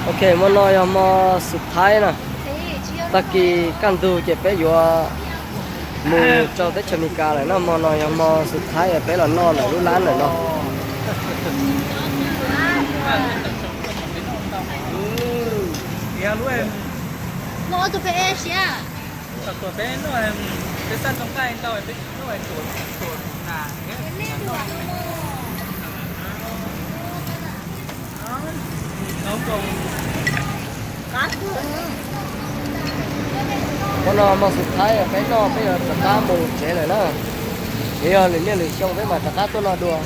Ok, hmo no yog hmo xub thaib na. Tag kis kaj ntug ces peb yuav mus rau teb chaws Amelikas lawm no. Hmo no yog hmo xub thaib peb los noj lawm lub lab lawm no. Hmo no hmo xub thaib peb noj peb yuav rov qab mus tsev lawm na. Nws yog lwm niaj lwm xyoo peb mam rov qab tuaj noj dua.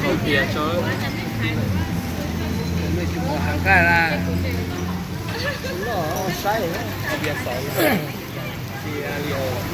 Haus tias tso, mej tsis mus heev kawg na. Noj saib, haus tias xaus tsis li os.